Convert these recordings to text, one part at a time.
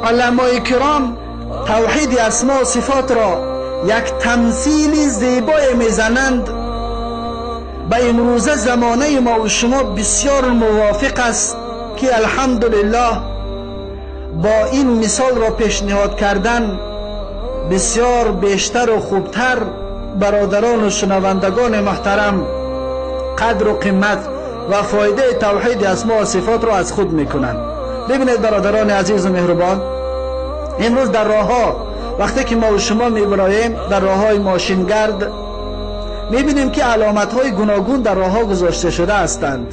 Уламои киром тавҳиди асмо ва сифотро як тамсили зебое мезананд. Ба имрӯза замонаи мо ва шумо бисёр мувофиқ аст ки алҳамдулиллоҳ бо ин мисолро пешниҳод кардан бисёр бештару хубтар бародарону шунавандагони муҳтарам қадру қимат ва фоидаи тавҳиди асмо ва сифотро аз худ мекунанд. Бибинед, бародарони азизу меҳрубон, имрӯз дар роҳҳо вақте ки мо ва шумо мебароем, дар роҳҳои мошингард мебинем ки аломатҳои гуногун дар роҳҳо гузошта шуда ҳастанд.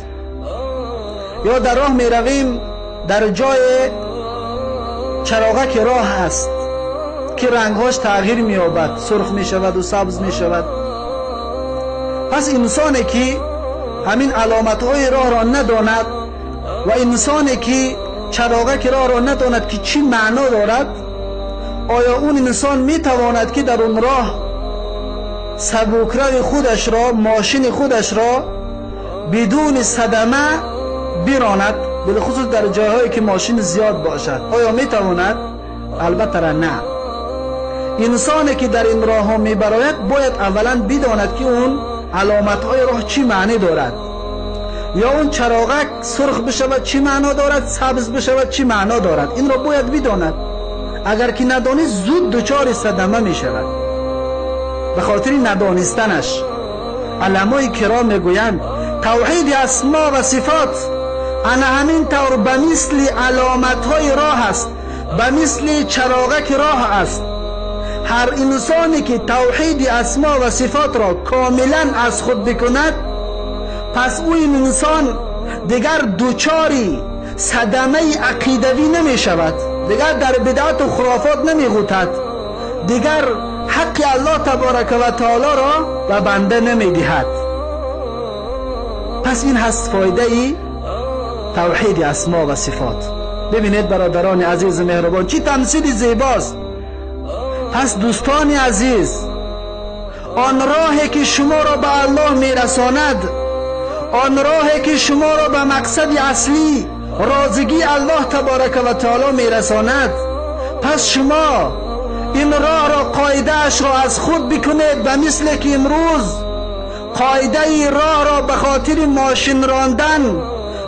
Ё дар роҳ меравем, дар ҷое чароғаки роҳ аст ки рангҳош тағйир меёбад, сурх мешаваду сабз мешавад. Пас инсоне ки ҳамин аломатҳои роҳро надонад ва инсоне ки чароғаки роҳро надонад ки чӣ маъно дорад, оё он инсон метавонад ки дар он роҳ сабукрави худашро, мошини худашро бидуни садама биронад, билхусус дар ҷойҳое ки мошин зиёд бошад? Оё метавонад? Албатта на. Инсоне ки дар ин роҳҳо мебарояд, бояд аввалан бидонад ки он аломатҳои роҳ чӣ маънӣ дорад, ё он чароғак сурх бишавад чӣ маъно дорад, сабз бишавад чӣ маъно дорад. Инро бояд бидонад. Агар ки надонист, зуд дучори садама мешавад ба хотири надонистанаш. Уламои киром мегӯянд, тавҳиди асмо ва сифот ана ҳамин тавр ба мисли аломатҳои роҳ аст, ба мисли чароғаки роҳ аст. Ҳар инсоне ки тавҳиди асмо ва сифотро комилан аз худ бикунад, пас ӯ ин инсон дигар дучори садамаи ақидавӣ намешавад, дигар дар бидъату хурофот намеғӯтад, дигар ҳаққи Аллоҳ таборака ва таолоро ба банда намедиҳад. Пас ин ҳаст фоидаи тавҳиди асмо ва сифот. Бибинед, бародарони азизу меҳрубон, чӣ тамсили зебост. Пас, дӯстони азиз, он роҳе ки шуморо ба Аллоҳ мерасонад, он роҳе ки шуморо ба мақсади аслӣ, розигии Аллоҳ таборака ва таоло мерасонад, пас шумо ин роҳро, қоидаашро аз худ бикунед. Ба мисле ки имрӯз қоидаи роҳро ба хотири мошин рондан,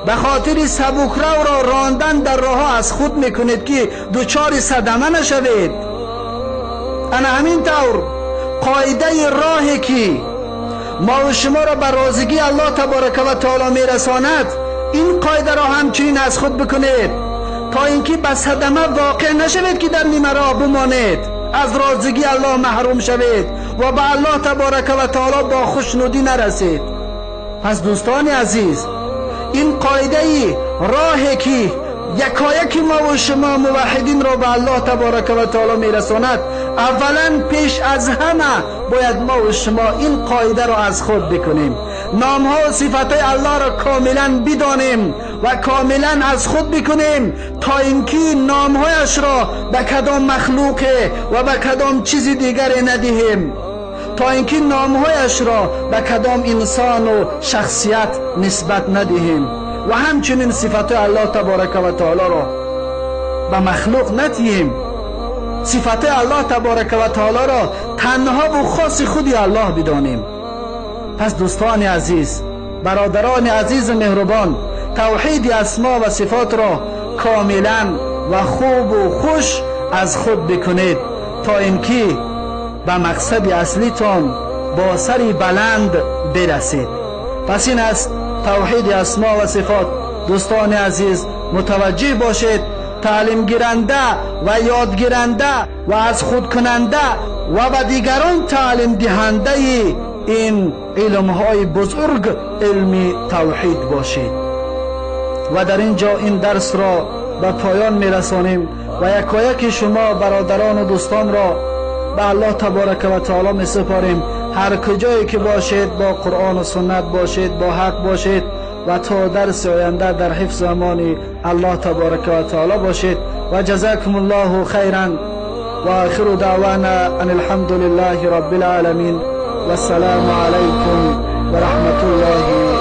ба хотири сабукравро рондан дар роҳҳо аз худ мекунед ки дучори садама нашавед, ана ҳамин тавр қоидаи роҳе ки мо ва шуморо ба розигии Аллоҳ таборака ва таоло мерасонад, ин қоидаро ҳамчунин аз худ бикунед, то ин ки ба садама воқеъ нашавед, ки дар нима роҳ бимонед, аз розигии Аллоҳ маҳрум шавед ва ба Аллоҳ таборака ва таоло бо хушнудӣ нарасед. Пас, дӯстони азиз, ин қоидаи роҳе ки якояки мо ва шумо муваҳҳидинро ба Аллоҳ таборака ва таоло мерасонад, аввалан пеш аз ҳама бояд мо ва шумо ин қоидаро аз худ бикунем, номҳо ва сифатҳои Аллоҳро комилан бидонем ва комилан аз худ бикунем, то ин ки номҳояшро ба кадом махлуқе ва ба кадом чизи дигаре надиҳем, то ин ки номҳояшро ба кадом инсону шахсият нисбат надиҳем ва ҳамчунин сифатҳои Аллоҳ таборака ва таолоро ба махлуқ надиҳем. Сифатҳои Аллоҳ таборака ва таолоро танҳову хоси худи Аллоҳ бидонем. Пас, дӯстони азиз, бародарони азизу меҳрубон, тавҳиди асмо ва сифотро комилан ва хубу хуш аз худ бикунед, то ин ки ба мақсади аслитон бо сари баланд бирасед. Пас ин аст тавҳиди асмо ва сифот. Дӯстони азиз, мутаваҷҷеҳ бошед: таълимгиранда ва ёдгиранда ва аз худкунанда ва ба дигарон таълимдиҳандаи ин илмҳои бузург, илми тавҳид бошед. Ва дар ин ҷо ин дарсро ба поён мерасонем ва якояки шумо бародарону дӯстонро ба Аллоҳ таборака ва таоло месупорем. Ҳар куҷое ки бошед, бо Қуръону суннат бошед, бо ҳақ бошед ва то дарси оянда дар ҳифзу амони Аллоҳ таборака ва таоло бошед. Ва ҷазакум Аллоҳу хайран ва охиру даъвана ан алҳамду лиллаҳи роббил оламин. Вассалому алайкум ва раҳматуллоҳи.